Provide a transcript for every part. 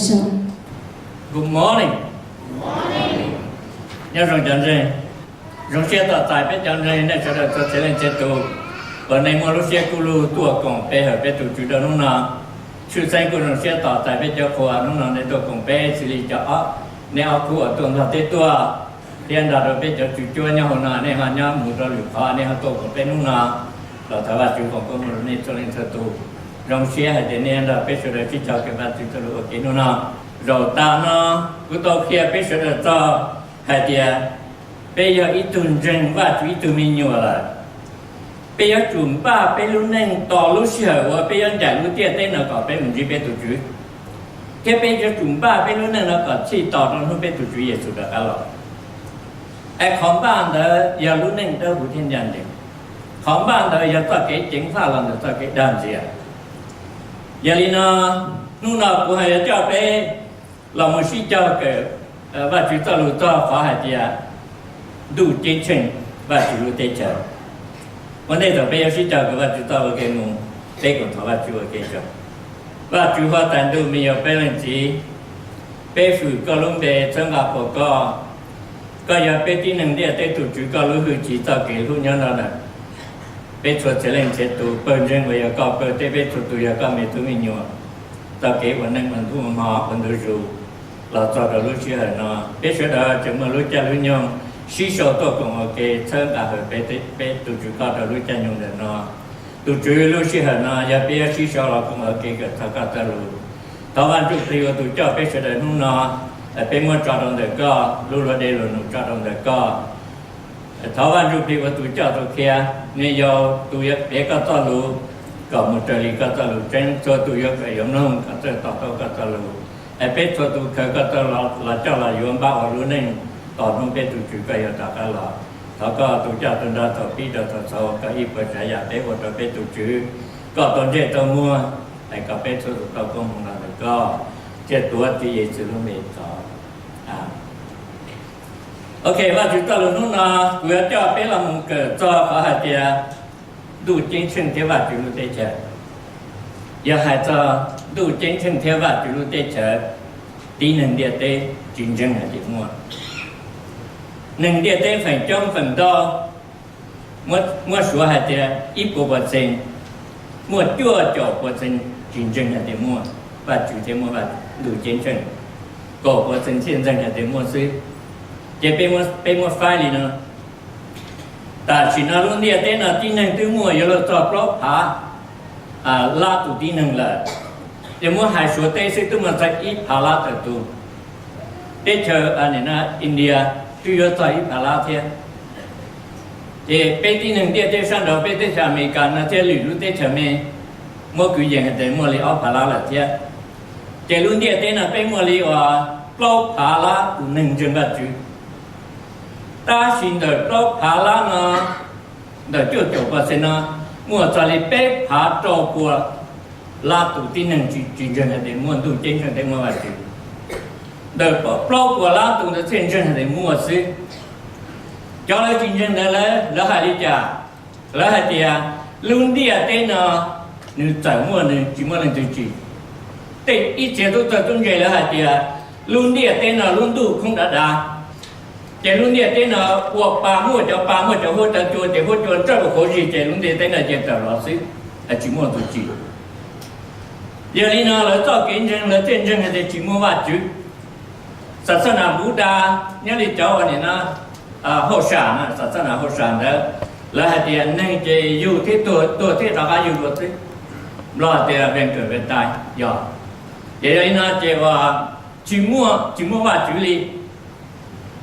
Good morning. Nyob zoo cov ntseeg, zoo siab tos txais peb cov ntseeg nej sawv daws txhua txhia leej txhia tus uas nej muaj lub siab kub lug tuaj koom pe hawm peb tus Tswv rau hnub no. Tshwj xeeb kuj zoo siab tos txais peb cov qhua hnub no nej tuaj koom peb xws li cov ob, nej ob khub uas tuaj ntog teb tuaj thiab nrog rau peb cov tswv cuab nyob hauv no, nej ho nyob mus rau lwm qhov nej ho tuaj koom peb hnub no. Los thov Vajtswv foom koob hmoov rau nej txhua leej txhua tus. Zoo siab hais tias nej nrog peb sawv daws sib cog kawm Vajtswv txoj lus ua ke hnub no. Zaum tas no kuv tau qhia peb sawv daws txog hais tias peb yog ib tug ntseeg Vajtswv ib tug me nyuam lawm, peb yuav tsum npaj peb lub neej tos lub sij hawm uas peb yuav ncaim lub ntiaj teb no kom peb mus ntsib peb tus Tswv, thiab peb yuav tsum npaj peb lub neej no kom txhij tos rau hnub peb tus Tswv Yexus rov qab los. Es qhov npaj ntawd yog lub neej dawb huv thiab ncaj ncees. Qhov npaj ntawd yog txoj kev ceev faj los ntawm txoj kev dag ntxias. Yog li no, hnub no kuv ho yuav coj peb los mus sib cog kawm Vajtswv txoj lus txog qhov hais tias ntuj ceeb tsheej Vajtswv lub teb chaws. Ua ntej thaum peb yuav sib cog kawm Vajtswv txoj ua ke mus, peb kom thov Vajtswv ua ke tso. Vajtswv huab tais ntuj, me nyuam peb leej txiv, peb hwm koj lub npe txhawb nqa puas koj. Koj yog peb tib neeg ntiaj teb tus Tswv, koj lub hwj chim txoj kev hlub nyob nrog ntawm peb txhua txhia leej txhia tus. Pawg ntseeg uas yog koj pawg thiab peb txhua tus yog koj me tub me nyuam, txoj kev ua neej ua ntuj ua hmo ua ntu zus los txog rau lub sij hawm no, peb sawv daws tseem muaj lub caij lub nyoog sib sau tuaj koom ua ke txhawb nqa hawm peb tus Tswv koj rau lub caij nyoog ntawm no. Tus Tswv, lub sij hawm no yog peb yuav sib sau los koom ua ke kawm txog koj txoj lus. Thov Vaj Ntsuj Plig ua tus coj peb sawv daws hnub no, peb muab tso rau ntawm koj, lub luag dej luag num tso rau ntawm koj. Thov Vaj Ntsuj Plig ua tus coj tus qhia, nws yog tus yuav piav koj txoj lus kom mus raws li koj txoj lus tseeb, txhua tus yuav kawm yuav mloog kom txawj to taub koj txoj lus. Es peb txhua tus khaws koj txoj lus los coj los yuav npaj ua lub neej tos hnub peb tus Tswv koj yuav rov qab los. Thov koj tus coj tus nrog thaum pib rau thaum xaus kom ib puas tsav yam peb ua rau peb tus Tswv, koj tau ntsej tau muag, es kom peb txhua tus tau koob hmoov los ntawm koj. Thiaj tuav Tswv Yexus lub npe thov. Ok, Vajtswv txoj lus hnub no kuv yuav coj peb los mus kawm txog qhov hais tias ntuj ceeb tsheej thiab Vajtswv lub teb chaws. Yog hais txog ntuj ceeb tsheej thiab Vajtswv lub teb chaws, tib neeg ntiaj teb tsis ntseeg hais tias muaj. Neeg ntiaj teb feem coob feem ntau, muab suav hais tias ib puas pua txeeg, muaj cuaj caum pua txeeg tsis ntseeg hais tias muaj Vajtswv thiab muaj ntuj ceeb tsheej, kaum pua txeeg thiaj ntseeg hais tias muaj xwb. Ces peb muab faib li no, tam sim no lub ntiaj teb no tib neeg twb muaj yuav luag txog plaub phav lab tus tib neeg lawm. Ces muab hais Suav teb xwb twb muaj txog ib phav lab tawm tus. Teb chaws India twb yuav txog ib phav lab thiab. Ces peb tib neeg ntiaj teb sab nraud, peb teb chaws Amelikas no thiab lwm lub teb chaws me, muab kwv yees hais tias muaj li ob phav lab lawm thiab. Ces lub ntiaj teb no peb muaj li uas plaub phav lab tus neeg ntseeg Vajtswv. Tab sis ntawm plaub phav lab no, ntawm cuaj caum pua txeeg no, muaj txog li peb phav rau pua lab tus tib neeg tsis ntseeg hais tias muaj ntuj ceeb tsheej thiab muaj Vajtswv. Ntawm plaub pua lab tus ntawd thiaj ntseeg hais tias muaj xwb. Cov lawv tsis ntseeg ntawd lawv hais li cas? Lawv hais tias lub ntiaj teb no nws txawm muaj, nws tsis muaj leej twg tsim. Tej ib txhia tub txawj tub ntse lawv hais tias lub ntiaj teb no lub ntuj khoob dav dav, ces lub ntiaj teb no ua pa, muaj cov pa, muaj cov huab cua, ces huab cua ntsawj ua qhuav zig ces lub ntiaj teb no ces tawm los xwb, tsis muaj tus tsim. Yog li no lawv txoj kev ntseeg lawv thiaj ntseeg hais tias tsis muaj Vajtswv. Xav xab nas Buda, nyob li cov uas nim no hauj sam, xav xab nas hauj sam ntawd, lawv hais tias neeg ces yug thiab tuag, tuag thiab rov qab yug dua xwb. Nplog hais tias ven kawm ven tai, yog. Ces yog li no ces uas tsis muaj, tsis muaj Vajtswv li.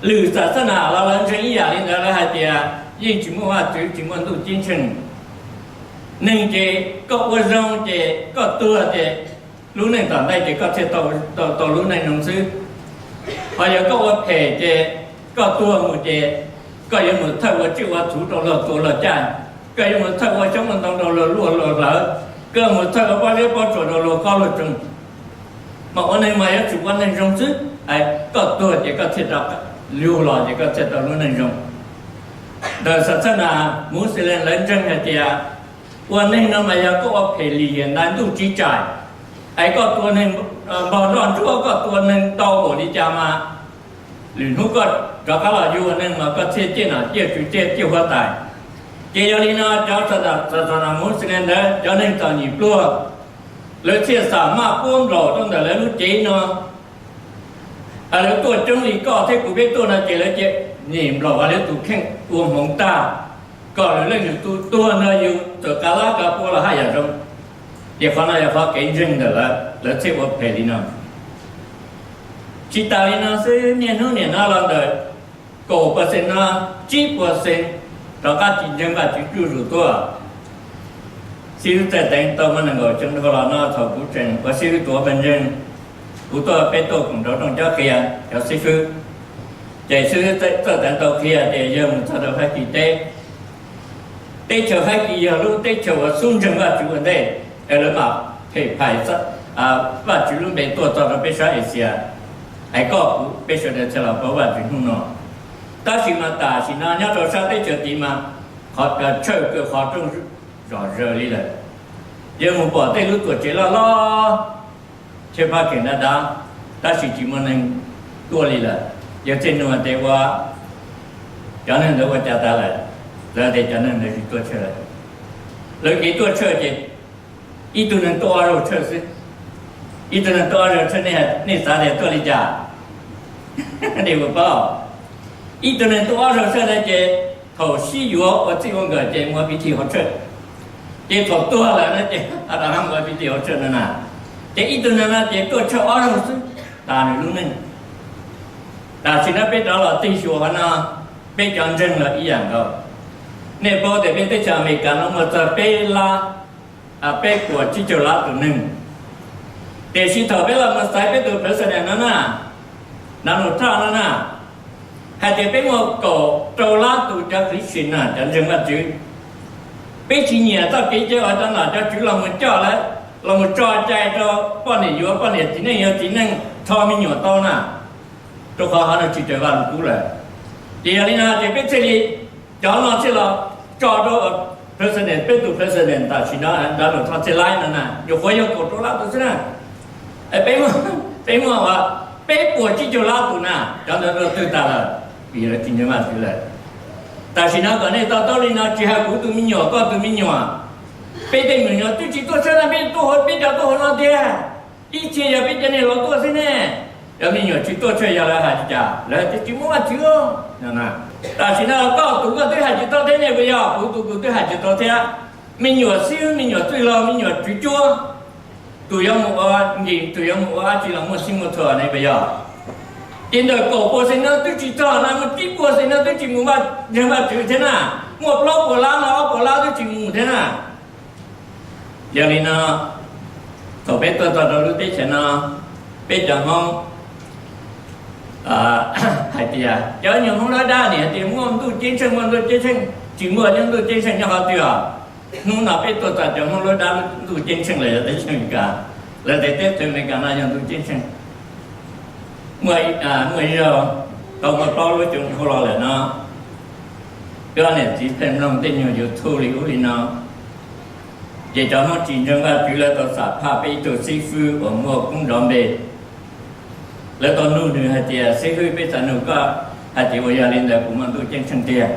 Lwm xav xab nas los lawv ntseeg ib yam li ntawd, lawv hais tias yeej tsis muaj Vajtswv, tsis muaj ntuj ceeb tsheej. Neeg ces koj ua zoo ces koj tuag ces lub neej tom ntej ces koj thiaj tau lub neej zoo xwb. Ho yog koj ua phem ces koj tuag mus ces koj yuav mus thawj ua tsiaj ua txhu rau luag tua luag caj, koj yuav mus thawj ua xyoob ua ntoo rau luag luaj luag hlawv, koj mus thawj ua pob zeb pob tsuas rau luag kob luag tsoom. Mas ua neeg mas yuav tsum ua neeg zoo xwb, koj tuag ces koj thiaj, yug los ces koj thiaj tau lub neej zoo. Ntawm xav xab nas Muxwlin lawv ntseeg hais tias ua neeg no mas yog koj ua phem lim hiam ntawd ntuj tsis tsaim, es koj tua neeg Npog nroj ntsuab koj tua neeg tau npaum li cas mas lwm hnub koj rov qab los yug ua neeg mas koj thiaj ciaj nom ciaj tswv ciaj ciaj huab tais. Ces yog li no cov xa xa na mus xi ne ntawd cov neeg txom nyem pluag, lawv thiaj xam maj puab nplaum rau ntawm lawv lub cev no. Lawv tuaj coob li koj thiab kuv peb tuaj no ces lawv cia nyem nplaum lawv tus kheej ua hmoov tag, kom lwm leej lwm tus tuag no yus txawm kav lab kav pua los haj yam zoo. Ces qhov no yog qhov kev ntseeg ntawm lawv, lawv thiaj ua phem li no. Tsis tas li no xwb, niaj hnub niam no los ntawm kaum percent no tsib percent rov qab tsis ntseeg Vajtswv zuj zus tuaj. Xib hwb Txawj Teev tau muaj nees nkaum xyoo dhau los no thaum kuv tseem ua xib hwb tuav pawg ntseeg, kuv tuaj peb tuaj koom nrov rooj cob qhia cov xib hwb. Ces xib hwb Txawj Teev tau qhia tias yog mus txog rau Fab Kis teb, teb chaws Fab Kis yog lub teb chaws uas xub ntseeg Vajtswv ua ntej, es lawv mam phem phais Vajtswv lub npe tuaj txog rau peb sab Axias, es koj kuv peb sawv daws thiaj los paub Vajtswv hnub no. Tab sis mas tam sim no nyob rau sab teb chaws tid mas qhov tshawj kawg qhov rooj zom zaws li lawm. Yog mus pom tej lub tuam tsev loj loj, chaw paj keem dab dab, tab sis tsis muaj neeg tuaj li lawm. Yog txij nug tias ua cov neeg ntawd ua cas tas lawm, lawv tias cov neeg ntawd tsis tuaj tshawj lawm. Lawv kev tuaj tshawj ces ib tug neeg tuaj ob zaug tshawj xwb. Ib tug neeg tuaj ob zaug tshawj, nej xav tias tuaj li cas? Nej puas paub? Ib tug neeg tuaj ob zaug tshawj na ces thaum sib yuav ua txij ua nkawm ces mus ua piv thim hauv tshawj, ces thaum tuag lawm na ces rov qab mus ua piv thim hauv tshawj no na. Ces ib tug neeg no ces tuaj tshawj ob zaug xwb tas nws lub neej. Tam sim no peb rov los tig xyuas qhov no, peb cov ntseeg los ib yam nkaus. Nej paub tias peb teb chaws Amelikas no muaj txog peb lab, peb puas tsib caug lab tus neeg. Tiam sis thaum peb los mus xaiv peb tus president no na, Donald Trump no na, hais tias peb muaj kaum rau lab tus cov Christian na, cov ntseeg Vajtswv. Peb tsis nyiam txoj kev cai uas cov nom cov tswv los mus coj lawv, los mus tso cai rau poj niam yuav poj niam, txiv neej yuav txiv neej, tho me nyuam tau na, rau qhov qhov no tsis raws Vajluskub lawm. Ces yog li no ces peb thiaj li, cov no thiaj los tso rau president, peb tus president tam sim no Donald Trump thiaj laib no na, nyuam qhuav yog kaum rau lab tus xwb na. Peb muaj, peb muaj peb puas tsib caug lab tus na, cov ntawd twg tas lawm? Vim lawv tsis ntseeg Vajtswv lawm. Tam sim no kom nej to taub li no, tsis hais kuv tus me nyuam, koj tus me nyuam, peb tej me nyuam twb tsis tuaj tshawj na, peb tuaj hauv, peb cov tuaj hauv no tiag. Ib txhia yog peb cov niag laus tuaj xwb ne. Cov me nyuam tsis tuaj tshawj yog lawv hais li cas? Lawv tias tsis muaj Vajtswv. Tam sim no koj tus koj twb hais tsis tau thiab ne puas yog? Kuv tus kuv twb hais tsis tau thiab. Me nyuam xib hwb, me nyuam txwj laug, me nyuam tswv cuab, tus yuav mus ua nkim, tus yuav mus ua dab tsi los muaj xib muaj txhua ne puas yog? Ces ntawm kaum puas xees no twb tsis txog na, muaj tsib puas xees no twb tsis mus ntseeg Vajtswv thiab na, muaj plaub puas lab no ob puas lab twb tsis mus thiab na. Yog li no, thaum peb tuaj txog rau lub teb chaws no, peb cov Hmoob hais tias cov nyuag Hmoob lawv dab nim hais tias muaj ntuj ceeb tsheej, muaj ntuj ceeb tsheej, tsis muaj nyob ntuj ceeb tsheej nyob qhov twg os. Hnub no peb tuaj txog cov Hmoob lawv dab ntuj ceeb tsheej lawm yog teb chaws Amelikas, lawv tias teb chaws Amelikas no yog ntuj ceeb tsheej. Muaj, muaj ib zaug, tau muaj plaub lub xyoo dhau los lawm no, wb niam txiv pheej mloog tej nyuag YouTube li ub li no, ces cov Hmoob tsis ntseeg Vajtswv lawv tau xam phaj peb ib tug xib fwb uas muaj koob nrov npe. Lawv tau nug nws hais tias, xib fwb, peb xav nug koj hais tias puas yog li ntawd puas muaj ntuj ceeb tsheej tiag?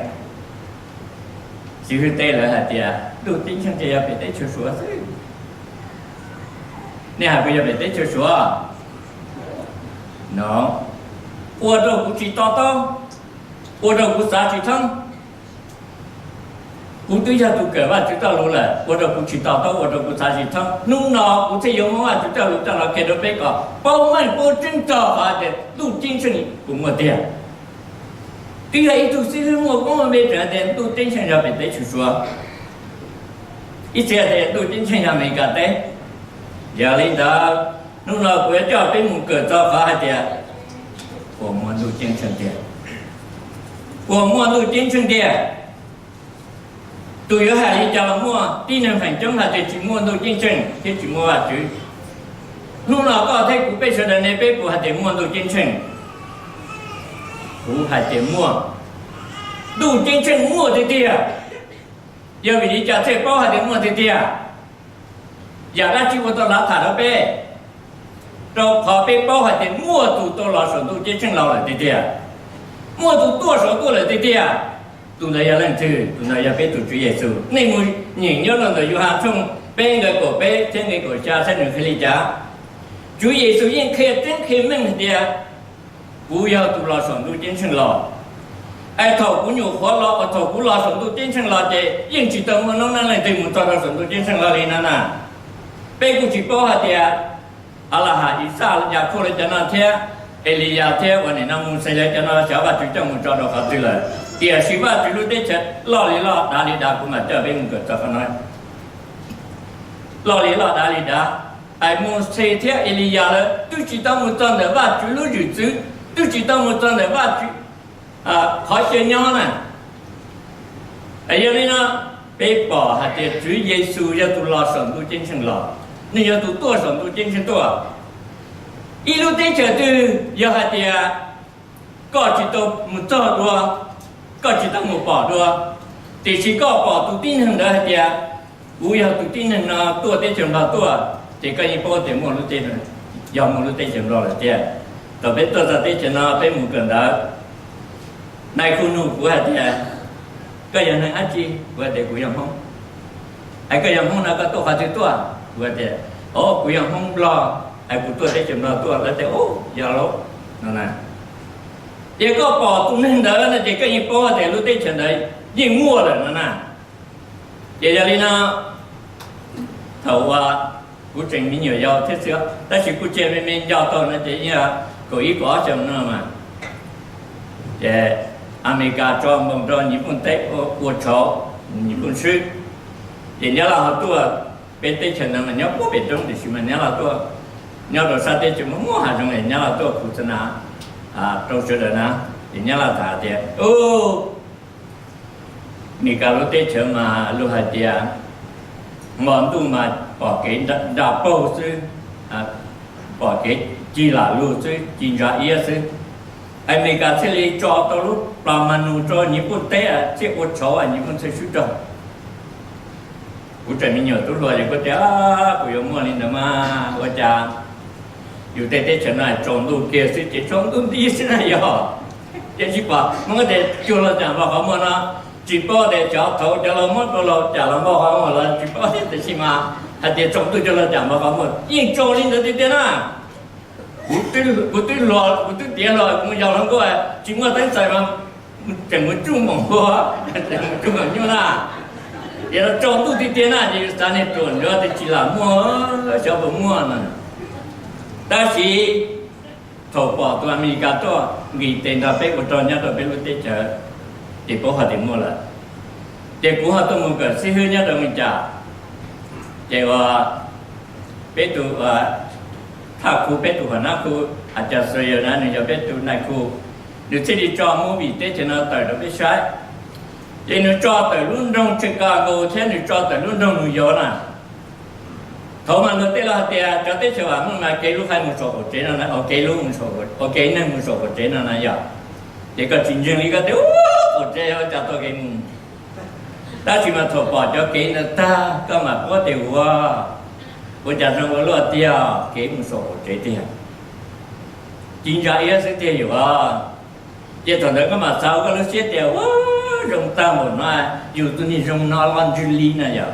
Xib fwb teb lawv hais tias ntuj ceeb tsheej ces yog pem teb chaws Suav xwb. Nej hais puas yog pem teb chaws Suav? No, ua rau kuv tsis to taub, ua rau kuv xav tsis thoob. Kuv twb yog tus kawm Vajtswv txoj lus lawm, ua rau kuv tsis to taub, ua rau kuv xav tsis thoob. Hnub no kuv thiaj yuav muab Vajtswv txoj lus coj los qhia rau peb kom paub meej paub tseeb txog qhov tias ntuj ceeb tsheej puas muaj tiag. Twb yog ib tug xib fwb muaj koob muaj npe tseem hais tias ntuj ceeb tsheej yog pem teb chaws Suav, ib txhia tias ntuj ceeb tsheej yog Amelikas teb. Yog li ntawd, hnub no kuv yuav coj peb mus kawm txog qhov hais tias puas muaj ntuj ceeb tsheej tiag. Puas muaj ntuj ceeb tsheej tiag? Tus yuav hais li cas los muaj, tib neeg feem coob hais tias tsis muaj ntuj ceeb tsheej thiab tsis muaj Vajtswv. Hnub no koj thiab kuv peb sawv daws ne, peb puas hais tias muaj ntuj ceeb tsheej? Kuv hais tias muaj. Ntuj ceeb tsheej muaj tiag tiag. Yog vim li cas thiaj paub hais tias muaj tiag tiag? Yam dab tsi ua tau lav tham rau peb? Rau qhov peb paub hais tias muaj tus tau los saum ntuj ceeb tsheej los lawm tiag tiag, muaj tus tuaj saum tuaj lawm tiag tiag. Tus ntawd yog leej twg? Tus ntawd yog peb tus Tswv Yexus. Nej mus nyeem nyob rau ntawm Yauhas tshooj peb nqe kaum peb thiab nqe kaum xya saib nws qhia li cas. Tswv Yexus yeej qhia tseeb qhia meej hais tias, kuv yog tus los saum ntuj ceeb tsheej los. Es thaum kuv nyuam qhuav los, thaum kuv los saum ntuj ceeb tsheej los ces yeej tsis tau muaj noob neej leej twg mus txog rau saum ntuj ceeb tsheej los li no na. Peb kuj tsis paub hais tias Alahas, Ixaj, Yakhauj lawv cov no thiab Eliyas thiab uas nim no Mauxes lawv cov no xyov Vajtswv coj mus tso rau qhov twg lawm. Tiam sis Vajtswv lub teb chaws loj li loj dav li dav kuv mam coj peb mus kawm txog qhov no. Loj li loj dav li dav, es Mauxes thiab Eliyas lawv twb tsis tau mus txog ntawm Vajtswv lub zwm txwv, twb tsis tau mus txog ntawm Vajtswv qhov chaw nyob na. Yog li no, peb pom hais tias Tswv Yexus yog tus los saum ntuj ceeb tsheej los, nws yog tus tuaj saum ntuj ceeb tsheej tuaj. Ib lub teb chaws twg yog hais tias koj tsis tau mus txog dua, koj tsis tau mus pom dua, tiam sis koj pom tus tib neeg ntawd hais tias, kuv yog tus tib neeg no tuaj teb chaws Nplog tuaj, ces koj yeej paub tias muaj lub teb, yog muaj lub teb chaws Nplog lawm tiag. Thaum peb tuaj txog teb chaws no peb mus kawm ntawv, nais khu nug kuv hais tias, koj yog neeg dab tsi? Kuv hais tias kuv yog Hmoob. Es koj yog Hmoob no koj tuaj qhov twg tuaj? Kuv hais tias, o, kuv yog Hmoob Nplog, es kuv tuaj teb chaws Nplog tuaj. Lawv tias, o, yog lauj, no na. Ces koj pom tus neeg ntawd no ces koj yeej paub tias lub teb chaws ntawd yeej muaj lawm no na. Ces yog li no, thaum uas kuv tseem me nyuam yaus thiab xwb, tab sis kuj tsis me me nco tau no ces yog kaum ib kaum ob xyoo no mas, ces Amelikas tso npoos rau Nyij Pooj teb ua tshauv, Nyij Pooj swb. Ces Nyab Laj ho tuaj, peb teb chaws no mas nyob puag pem roob tiam sis mas Nyab Laj tuaj, nyob rau sab teb chaws muaj muaj hav zoov es Nyab Laj tuaj khu txha na rau sawv daws na. Ces Nyab Laj tham tias, u, Amelikas lub teb chaws mas luag hais tias hmo ntuj mas pom kev nra paug xwb, pom kev cig lam lug xwb, ci ntsa iab xwb. Amelikas thiaj li tso tau lub plas ma nus rau Nyij Pooj teb thiaj ua tshauv Nyij Pooj thiaj swb rog. Kuv tseem me nyuam tub hluas ces kuv tias, kuv yuav muaj li ntawd mas ua cas yus tej teb chaws no tsaus ntuj kiag xwb ces tsaus ntuj nti xwb na yog. Ces tsis pom Hmoob tias cuag los cam npog qhov muag no, tsis paub tias cov thaud cov laus muab tua los cam los npog qhov muag los tsis paub, tiam sis mas hais tias tsaus ntuj cuag los cam npog qhov muag yeej tsaus li ntawd tiag tiag na. Kuv twb hluas, kuv twb tiav hluas, kuv mus yos hluas nkauj tsis muaj teeb txais mas tseem mus tsuj moom ua, tseem mus tsuj moom nyuj na. Tias tsaus ntuj tiag tiag na ces yus xav niag ruam nrov tias tsis lam muaj, xyov puas muaj na. Tab sis thaum pom tus Amelikas tuaj nqis tes nrog peb ua rog nyob rau peb lub teb chaws, ces paub hais tias muaj lawm. Ces kuv ho tuaj mus kawm xib hwb nyob rau Mes Kas, ces ua peb tus thaj khu, peb tus huas nab khu, a cas xav yog na nws yog peb tus nais khu, nws thiaj li tso mus vim teb chaws no tawm rau peb saib. Ces nws tso tawm lub nroog Chicago thiab nws tso tawm lub nroog New York na. Thaum mas luag tej laus hais tias cov teb chaws vam meej mas kev lub qaib mus saum qaum tsev no, kev lub, kev neeg mus saum qaum tsev no na yog. Ces koj tsis ntseeg li koj tias qaum tsev ua cas tau kev mus. Tab sis mas thaum pom cov kev ntawd tag koj mam paub tias ua, ua cas zoo ua luaj tiag, kev mus saum qaum tsev tiag, ci ntsa iab xwb tiag yus. Ces thaum ntawd koj mam xav koj lub siab tias ua zoo tag npaum no, yus tus niag zoo no los ntsws li na yog,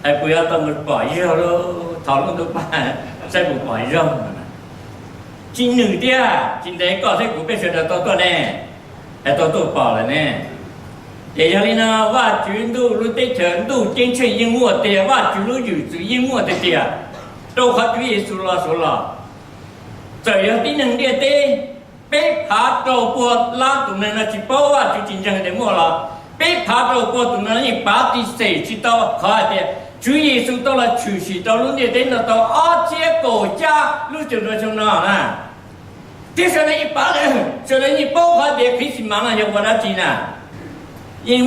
es kuv yuav tau mus pom zaug lauj, thov lub ntuj pab saib puas pom zaug no. Tsis nws tiag, tsis ntev koj thiab kuv peb sawv daws tau tuaj ne, es tau tuaj pom lawm ne. Ces yog li no Vajtswv ntuj lub teb chaws ntuj ceeb tsheej yeej muaj tiag, Vajtswv lub zwm txwv yeej muaj tiag tiag, rau qhov Tswv Yexus los saud los. Txawm yog tib neeg ntiaj teb peb phav rau pua lab tus neeg no tsis paub Vajtswv tsis ntseeg tias muaj los, peb phav rau pua tus no yeej pav tis xem tsis tau qhov hais tias Tswv Yexus tau los tshwm sim rau lub ntiaj teb no tau ob txhiab kaum xya lub xyoo rau xyoo no na. Thiab sawv daws yeej pav, sawv daws yeej paub qhov tias Christmas no yog ua dab tsi na. Yeej,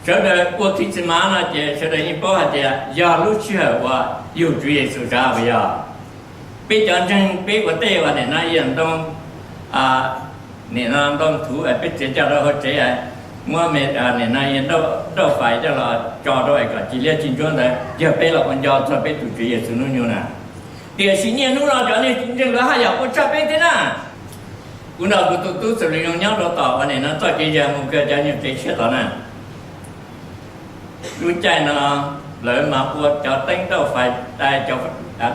sawv daws ua Christmas no ces sawv daws yeej paub hais tias yog lub sij hawm uas yug Tswv Yexus tsav puas yog? Peb cov ntseeg peb ua tej uas nim no yog ntoo, nim no ntoo thuv peb txiav coj rau hauv tsev, muab me, nim no yog nrauj fais coj los tso rau es kom ci liab ci ntsuab ntawd yog peb los ua nco txog peb tus Tswv Yexus hnub nyoog na. Tiam sis niaj hnub no cov neeg tsis ntseeg lawv haj yam ua tshaj peb thiab na. Kuv nrog kuv tus tub Xus Lis Zoo nyob rau tom uas nim no txoj kev zag mus kawg cov nyuag tsev tshiab tod na. Lub caij no lawv mas ua cov teeb dauj fais, cov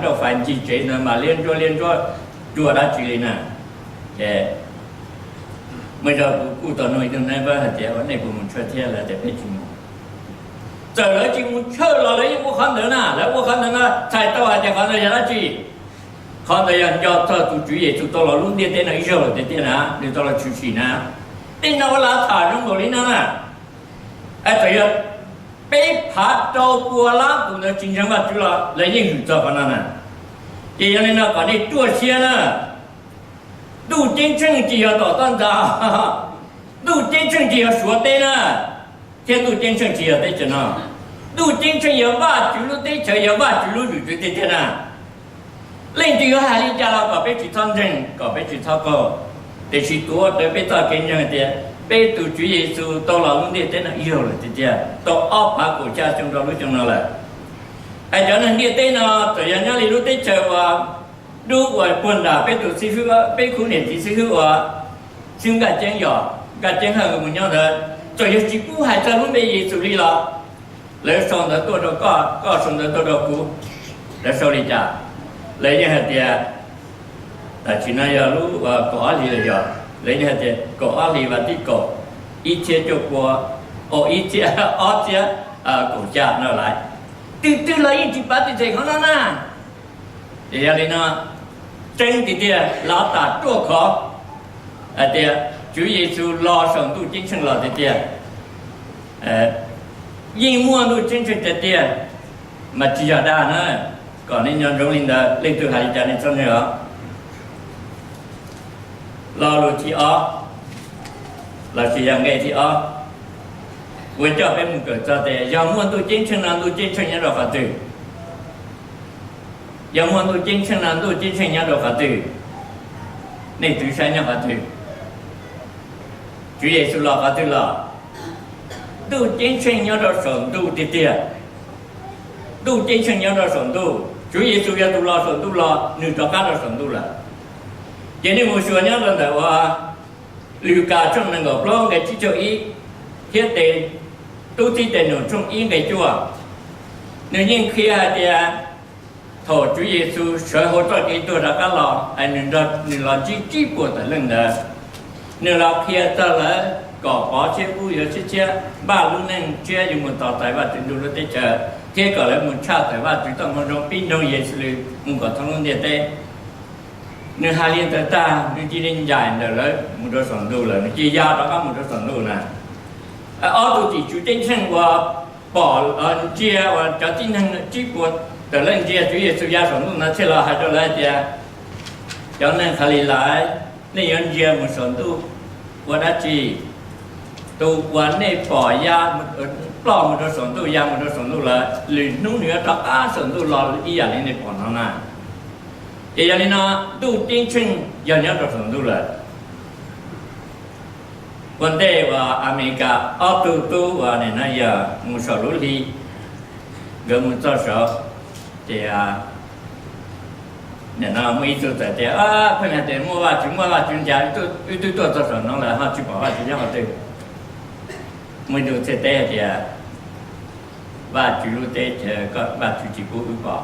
dauj fais ncig tsev ntawd mas liab ntsuab liab ntsuab cuag dab tsi li na. Ces muaj ib zaug kuv kuj tau nug ib tug neighbor hais tias, ua nej puas mus church thiab? Lawv tias peb tsis mus. Txawm lawv tsis mus church los lawv yeej ua qhov ntawd na, lawv ua qhov ntawd no txhais tau hais tias qhov ntawd yog dab tsi? Qhov ntawd yog nco txog tus Tswv Yexus tau los lub ntiaj teb no ib zaug lawm tiag tiag na, nws tau los tshwm sim na. Tej no ua lav tham zoo nkaus li no na. Txawm yog peb phav rau pua lab tus ntawd tsis ntseeg Vajtswv los lawv yeej hwm txog qhov no na. Ces yog li no kom nej ruaj siab na. Ntuj ceeb tsheej tsis yog tom toj ntxas, ntuj ceeb tsheej tsis yog Suav teb na, thiab ntuj ceeb tsheej tsis yog teb chaws no. Ntuj ceeb tsheej yog Vajtswv lub teb chaws, yog Vajtswv lub zwm txwv tiag tiag na. Leej twg yuav hais li cas los kom peb tsis txhob ntseeg, kom peb tsis txhob qaug, tiam sis tuav rawv peb txoj kev ntseeg tias peb tus Tswv Yexus tau los lub ntiaj teb no ib zaug lawm tiag tiag, tau ob phav kaum xya xyoo rau lub xyoo no lawm. Es cov neeg ntiaj teb no txawm yog nyob li lub teb chaws uas dub uas puag nram peb tus xib hwb, peb khub niam txiv xib hwb uas xib hwb Nkaj Ceeb, yog Nkaj Ceeb Hawj nkawd mus nyob ntawd, txawm yog tsis pub hais txog lub npe Yexus li los lawv sau ntawv tuaj rau koj, koj sau ntawv tuaj rau kuv. Lawv sau li cas? Lawv yeej hais tias, tam sim no yog lub kaum ob hlis los yog, lawv yeej hais tias kaum ob hlis vas thib kaum, ib txhiab cuaj pua, o, ib txhiab, ob txhiab kaum xya no lawm. Twg twg los yeej tsis pav txim txheem qhov no na. Ces yog li no, tseeb tiag tiag los tas ruaj khov hais tias Tswv Yexus los saum ntuj ceeb tsheej los tiag tiag. Yeej muaj ntuj ceeb tsheej tiag tiag, mas tsis yog dag na. Kom nej nco ntsoov li ntawd, leej twg hais li cas nej txhob ntseeg os. Lo lus thib ob, lossis yog nqe thib ob, uas coj peb mus kawm txog tias yog muaj ntuj ceeb tsheej no ntuj ceeb tsheej nyob rau qhov twg? Yog muaj ntuj ceeb tsheej no ntuj ceeb tsheej nyob rau qhov twg? Nej twv saib nyob qhov twg? Tswv Yexus los qhov twg los? Ntuj ceeb tsheej nyob rau saum ntuj tiag tiag. Ntuj ceeb tsheej nyob rau saum ntuj, Tswv Yexus yog tus los saum ntuj los, nws rov qab rau saum ntuj lawm. Ces nej mus xyuas nyob rau ntawm uas Lukas tshooj nees nkaum plaub nqe tsib caug ib, thiab tes, Tub Txib Tes Num tshooj ib nqe cuaj, nws yeej qhia hais tias thaum Tswv Yexus sawv hauv txoj kev tuag rov qab los es nws nrog nws los ntsib tsib puas tawm leej ntawd, nws los qhia txog lawv kom pov siab kub yuav siab tshiab, npaj lub neej tshiab yuav mus tos txais Vajtswv Ntuj lub teb chaws, thiab kom lawv mus tshaj tawm Vajtswv txoj moo zoo pib nrog Yexus mus kom thoob lub ntiaj teb. Nws hais li ntawd tag, nws cia li ncaim ntawm lawv mus rau saum ntuj lawm, nws cia li ya rov qab mus rau saum ntuj na. Ob tug tim tswv ceeb tsheej uas pom, ntsia uas cov tib neeg tsib puas tawm leej ntsia Tswv Yexus ya saum ntuj no thiaj los hais rau lawv hais tias, cov neeg Khas Lis Lais, nej yuav ntsia mus saum ntuj ua dab tsi? Tus uas nej pom ya ploj mus rau saum ntuj, ya mus rau saum ntuj lawm, lwm hnub nws yuav rov qab saum ntuj los ib yam li nej pom no na. Ces yog li no, ntuj ceeb tsheej yog nyob rau saum ntuj lawm. Ua ntej uas Amelikas ob tug tub uas nim no yog mus saum lub hli, nkawd mus txog saud, ces nim no muaj ib tug txawm tias, pheej hais tias muaj Vajtswv, muaj Vajtswv, cas wb twb tuaj txog saum no lawm ho tsis pom Vajtswv nyob qhov twg? Muaj ib tug txawm teb hais tias, Vajtswv lub teb chaws, Vajtswv tsis pub wb pom.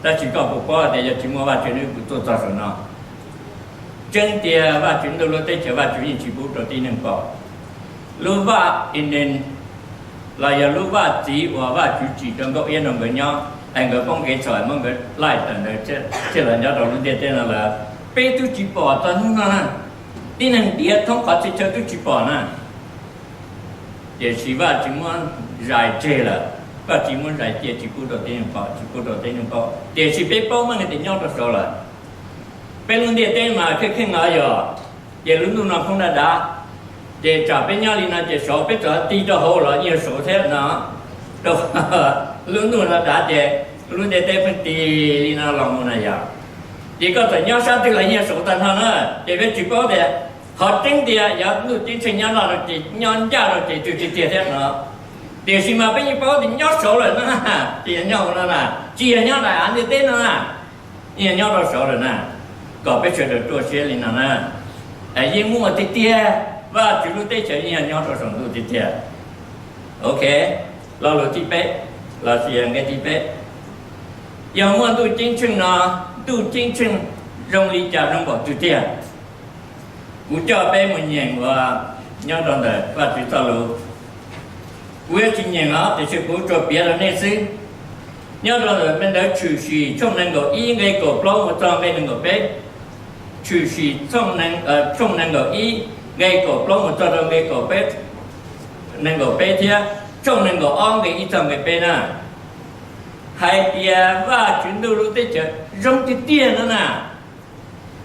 Tab sis koj puas paub tias yog tsis muaj Vajtswv wb puas tuaj txog saum no? Tseeb tiag, Vajtswv Ntuj lub teb chaws Vajtswv yeej tsis pub rau tib neeg pom. Lub vaj Eden los yog lub vaj txwv uas Vajtswv tsim rau Nkauj Iab rau nkawd nyob, es nkawd poob kev txhaum muab nkawd laij tawm ntawd thiaj los nyob rau lub ntiaj teb no lawm. Peb twb tsis pom txog hnub no na. Tib neeg tiav thoob qhov txhia chaw twb tsis pom na. Tiam sis Vajtswv muab zais tseg lawm, Vajtswv muab zais cia tsis pub rau tib neeg pom, tsis pub rau tib neeg pom, tiam sis peb paub meej tias nyob rau saud lawm. Peb lub ntiaj teb mas kheej kheej los yog, ces lub ntuj no khoob daj dav, ces tsam peb nyob li no ces saud peb txawm tig rau hauv los yeej yog saud thiab no. Rau lub ntuj no dav ces lub ntiaj teb pheej tig li no los mus na yog. Ces koj txawm nyob sab twg los yeej yog saud tag nrho na. Ces peb tsis paub tias qhov tseeb tias yog ntuj ceeb tsheej nyob no ces nyob ncaj rau ces twg tiag tiag thiab no. Tiam sis mas peb yeej paub tias nyob saud lawm na, ces yog nyob hauv no na, tsis yog nyob daim av ntiaj teb no na. yeej nyob rau saud lawm na, kom peb sawv daws ruaj siab li no na. Yeej muaj tiag tiag, Vajtswv lub teb chaws yeej yog nyob rau saum ntuj tiag tiag. Ok, lo lus thib peb, los sis nqe thib peb, yog muaj ntuj ceeb tsheej no, ntuj ceeb tsheej zoo li cas zoo npaum twg tiag? Kuv coj peb mus nyeem uas nyob rau ntawm Vajtswv txoj lus. Kuv yuav tsis nyeem os, tiam sis kuv tsuas piav rau nej xwb. Nyob rau ntawm me ntawv Tshwm Sim tshooj nees nkaum ib nqe kaum plaub mus txog nqe nees nkaum peb. Tshwm Sim tshooj nees nkaum ib nqe kaum plaub mus txog rau nqe kaum peb, nees nkaum peb thiab tshooj nees nkaum ob nqe ib txog nqe peb na, hais tias Vajtswv ntuj lub teb chaws zoo tiag tiag no na.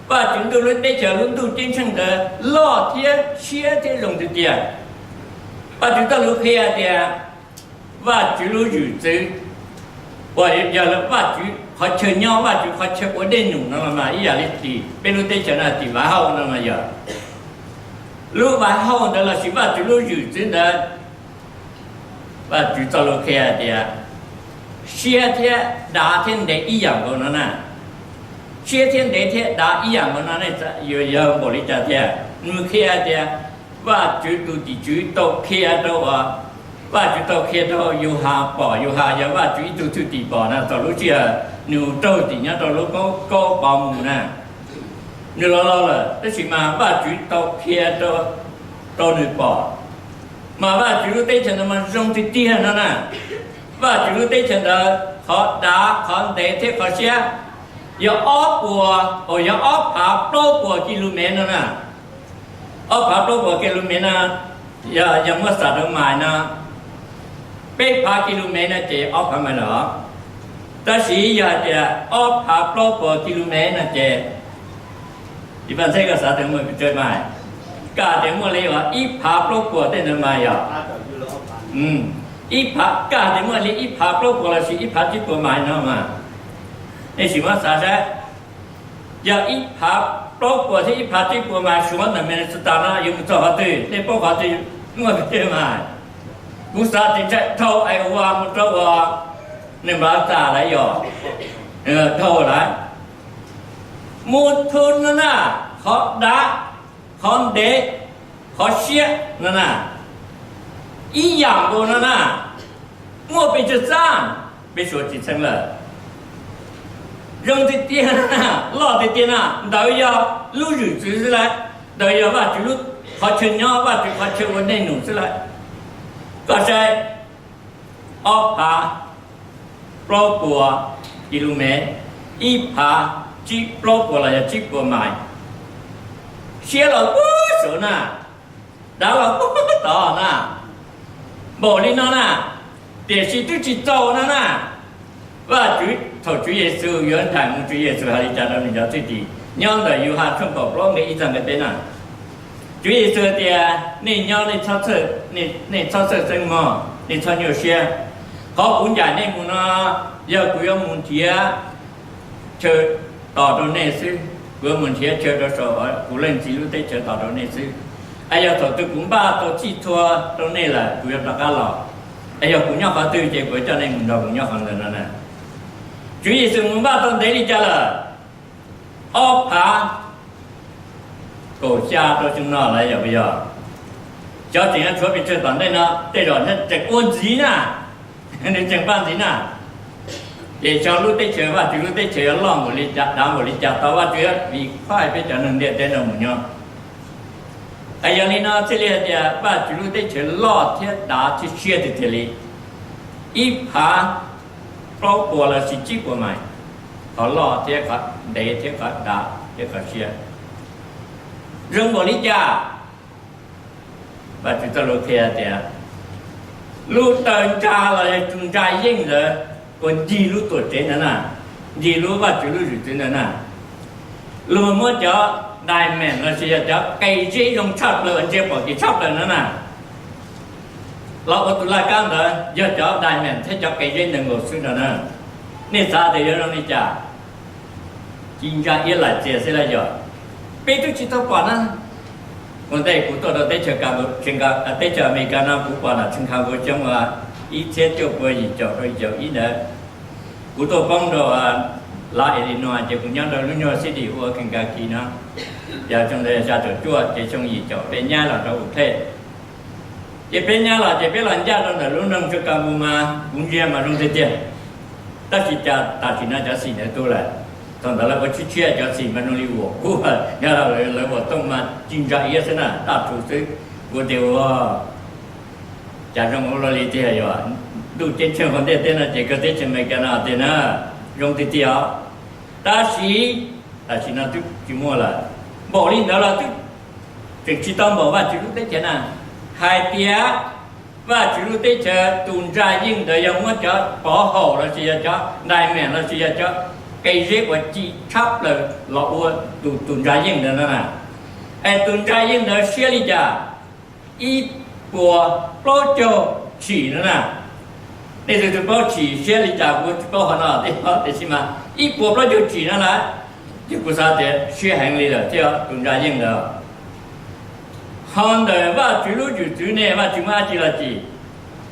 Vajtswv ntuj lub teb chaws lub ntuj ceeb tsheej ntawd loj thiab siab thiab zoo tiag tiag. Vajtswv txoj lus qhia tias Vajtswv lub zwm txwv, uas yog Vajtswv qhov chaw nyob, Vajtswv qhov chaw ua dej num no los mas ib yam li tim peb lub teb chaws no tim Vaj Hauj no mas yog lub Vaj Hauj ntawd los sis Vajtswv lub zwm txwv ntawd, Vajtswv txoj lus qhia tias siab thiab dav thiab ntev ib yam nkaus no na. Siab thiab ntev thiab dav ib yam nkaus no ne, yuav yog npaum li cas tiag? Nws qhia tias Vajtswv tus tim tswv tau qhia rau, Vajtswv tau qhia rau Yauhas pom, Yauhas yog Vajtswv ib tug thwj tim pom na, txog lub sij hawm nws raug tim nyob rau lub kaub pov mus na. Nws los los lawm tab sis mas Vajtswv tau qhia rau nws pom, mas Vajtswv lub teb chaws ntawd mas zoo tiag tiag no na. Vajtswv lub teb chaws ntawd qhov dav qhov ntev thiab qhov siab yog ob puas, yog ob phav plaub puas ki lu mev no na. Ob phav plaub puas ki lu mev no, yog muab xav rau mais no, peb phav ki lu mev no ces ob phav mais lawm. Tab sis yog hais tias ob phav plaub puas ki lu mev no ces, ib vaj ntxheb koj xav tias muaj pes tsawg mais? Kaj tias muaj li uas ib phav plaub puas tej ntawd mas yog, ib phav, kaj tias muaj li ib phav plaub puas los sis ib phav tsib puas mais no mas, nej sim muab xav saib, yog ib phav plaub puas thiab ib phav tsib puas mais suav ntawm Minnesota no yuav mus txog qhov twg, nej paub qhov twg muaj pes tsawg mais? Kuv xav tias ntshe dhau Iowa mus rau uas Nebraska lawm yog, dhau lawm. Mus thoob no na, qhov dav, qhov ntev, qhov siab no na, ib yam nkaus no na, muaj pes tsawg txaj, peb suav tsis txheeb lawm. Zoo tiag tiag na, loj tiag tiag na, ntawd yog lub zwm txwv xwb lauj, ntawd yog Vajtswv lub qhov chaw nyob, Vajtswv qhov chaw ua dej num xwb lauj. Koj saib, ob phav plaub puas ki lu mev, ib phav tsib plaub puas los yog tsib puas mais, siab los puag saud na, dav los puag tod na, npaum li no na, tiam sis twb tsis txaus no na. Vajtswv, thaum Tswv Yexus yuav nraim mus, Tswv Yexus hais li cas rau nws cov thwj tim nyob ntawm Yauhas tshooj kaum plaub nqe ib txog nqe peb na? Tswv Yexus tias, nej nyob, nej txhob txhawj xeeb mog, nej txhob nyuaj siab. Qhov kuv ncaim nej mus no, yog kuv yuav mus nrhiav chaw tos rau nej xwb, kuv yuav mus nrhiav chaw rau saum kuv Leej Txiv lub teb chaws tos rau nej xwb. Es yog thaum twg kuv npaj tau txhij txhua rau nej lawm kuv yuav rov qab los. Es yog kuv nyob qhov twg ces kuv yuav coj nej mus nrog kuv nyob qhov ntawd no na. Tswv Yexus mus npaj tau ntev li cas lawm? Ob phav kaum xya rau xyoo no lawm yog puas yog? Xyov tseem yuav tshuav pes tsawg tom ntej no, tej zaum tseem ua ntxiv na, nws tseem npaj ntxiv na. Ces xyov lub teb chaws, Vajtswv lub teb chaws yuav loj npaum li cas, dav npaum li cas tau Vajtswv yuav vim qhaib peb cov neeg ntiaj teb no mus nyob. Es yog li no thiaj li hais tias Vajtswv lub teb chaws loj thiab dav thiab siab tiag tiag li. Ib phav plaub puas los sis tsib puas mais, qhov loj thiab qhov ntev thiab qhov dav thiab qhov siab. Zoo npaum li cas? Vajtswv txoj lus qhia tias lub taw ntsa los yog tus ntsa yeej ntawd uas ncig lub tuam tsev ntawd na, ncig lub Vajtswv lub zwm txwv ntawd na, luag muab cov diamond los sis yog cov qe zeb zoo tshaj plaws uas ntsia pom kev tshaj plaws no na, los ua tus laj kab ntawd yog cov diamond thiab cov qe zeb ntawd nkaus xwb no na. Nej xav tias yuav zoo li cas? Ci ntsa iab laim txias xwb los yog? Peb twb tsis tau pom na. Ua ntej kuv tuaj rau teb chaws, teb chaws Amelikas no kuv pom nram Chicago xyoo ib txhiab cuaj pua yim caum rau yim caum ib ntawd, kuv tuaj poob rau Los Illinois ces kuv nyob rau lub nyuag city hu ua Kentucky no. Yog xyoo ntawd xya caum cuaj ces xyoo yim caum peb nyab los rau Ub Thej. Ces peb nyab los ces peb los ncaj rau ntawm lub nroog Chicago mas kuv ntsia mas zoo tiag tiag. Tab sis cas tam sim no cov xim ntawd tu lawm. Thaum ntawd lawv ua tshiab tshiab cov xim mas zoo li uas kub, yog lawv ua tooj mas ci ntsa iab xwb na, daj rhuv xwb. Kuv tias ua cas zoo ua luaj li tiag, yog ntuj ceeb tsheej hauv ntiaj teb no ces kawg teb chaws Amelikas no tiag na, zoo tiag tiag os. Tab sis tam sim no twb tsis muaj lawm. Npaum li ntawd los twb tseem tsis tau npaum Vajtswv lub teb chaws na. Hais tias Vajtswv lub teb chaws tus ntsa yeej ntawd yog muab cov pov haum lossis yog cov diamond lossis yog cov qe zeb uas ci tshab plaws los ua tus tus ntsa yeej ntawd no na. Es tus ntsa yeej ntawd siab li cas? Ib puas plaub caug tshim no na. Nej leej twg paub tshim siab li cas kuv tsis paub qhov no, tiam sis mas ib puas plaub caug tshim no na, ces kuv xav tias siab heev li lawm thiab tus ntsa yeej ntawd. Ho ntawm Vajtswv lub zwm txwv ne, Vajtswv muab dab tsi los tsim?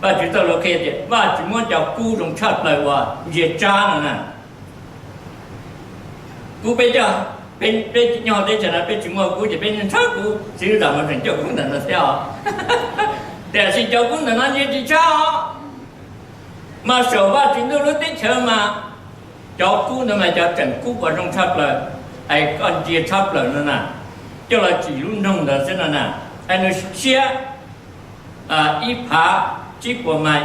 Vajtswv txoj lus qhia tias Vajtswv muab cov kub zoo tshaj plaws uas ntsia tsab no na. Kub peb coj, peb nyob teb chaws no peb tsis muaj kub ces peb ntshaw kub, txiv tam mus tseem coj kub ntawm no thiab os. Tiam sis cov kub ntawm no ntsia tsis tshab os. Mas saum Vajtswv ntuj lub teb chaws mas cov kub ntawd mas cov tseem kub uas zoo tshaj plaws, es koj ntsia tshab plaws no na, coj los tsim lub nroog ntawd xwb no na, es nws siab ib phav tsib puas mais,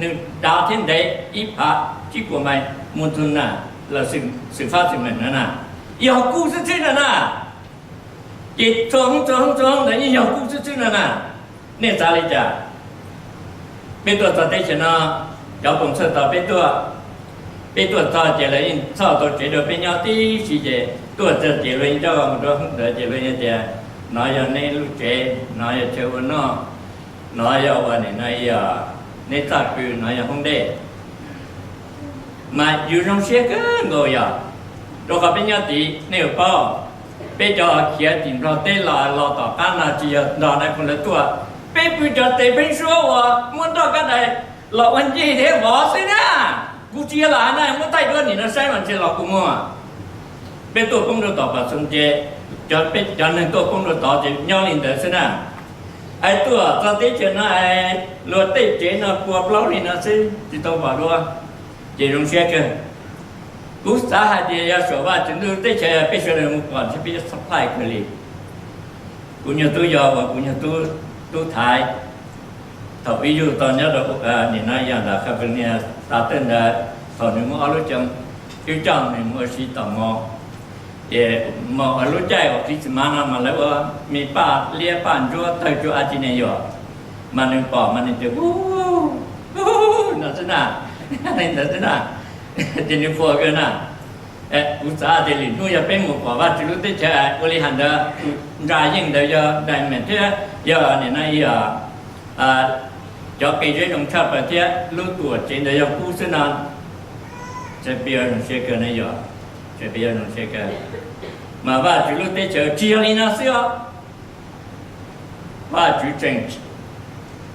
nws dav thiab ntev ib phav tsib puas mais mus txug na, lawv xwm fab xwm meem no na, yog kub xwb xwb no na. Ces txhua hoob txhua hoob txhua hoob ntawd yeej yog kub xwb xwb no na. Nej xav li cas? Peb tuaj txog teb chaws no, cov phooj ywg tau peb tuaj, peb tuaj txog ces lawv yeej txhoj tau tsev rau peb nyob tib si ces tuaj txog ces luag yeej coj mus rau hoob ntawd ces luag yeej tias, no yog neb lub tsev, no yog chaw ua noj, no yog ua nim no yog neb txoj pw, no yog hoob dej. Mas yus zoo siab kawg nkaus yom, rau qhov peb nyob tid nej yuav paub, peb cov khiav tim Nplog teb los los tom qab no tsis yog Nplog na, kuv lawv tuaj, peb pw cov tes pheeb suab uas muab nroj kab dais los ua ncig thiab vov xwb na. Kuv tsis yog lam hais na, muab thaij duab nim no saib mas ntshe los kuv muag. Peb tuaj poob rau tom Pas Xoos ces, peb cov neeg tuaj poob rau tod ces nyob li ntawd xwb na. Es tuaj txog teb chaws no es luag tej tsev no pua plaub li no xwb tsis tau pom dua, ces zoo siab kawg. Kuv xav hais tias yog saum Vajtswv ntuj teb chaws peb sawv daws mus pom ntshe peb yuav supply kawg li. Kuv nyuag tub yog uas kuv nyuag tub thaiv, thaum ib yug tau nyob rau nim no yog ntawm California tas tej ntawd, thaum nws muaj ob lub xyoo, wb coj nws mus ua si tom mos. Ces mos lub caij uas Christmas no mas lawv ua me paj liab paj ntsuab tawg cuag a tsi ne yom, mas nws pom mas nws tias, no xwb na, ntawd xwb na, ces nws phuam kawg na. Kuv xav tias lwm hnub yog peb mus pom Vajtswv lub teb chaws ua li hais ntawd, tus ntsa yeej ntawd yog diamond thiab yog nim no yog cov qe zeb zoo tshaj plaws thiab lub tuam tsev ntawd yog kub xwb no, peb yuav zoo siab kawg ne yom, peb yuav zoo siab kawg. Mas Vajtswv lub teb chaws tsis yog li no xwb os. Vajtswv tseem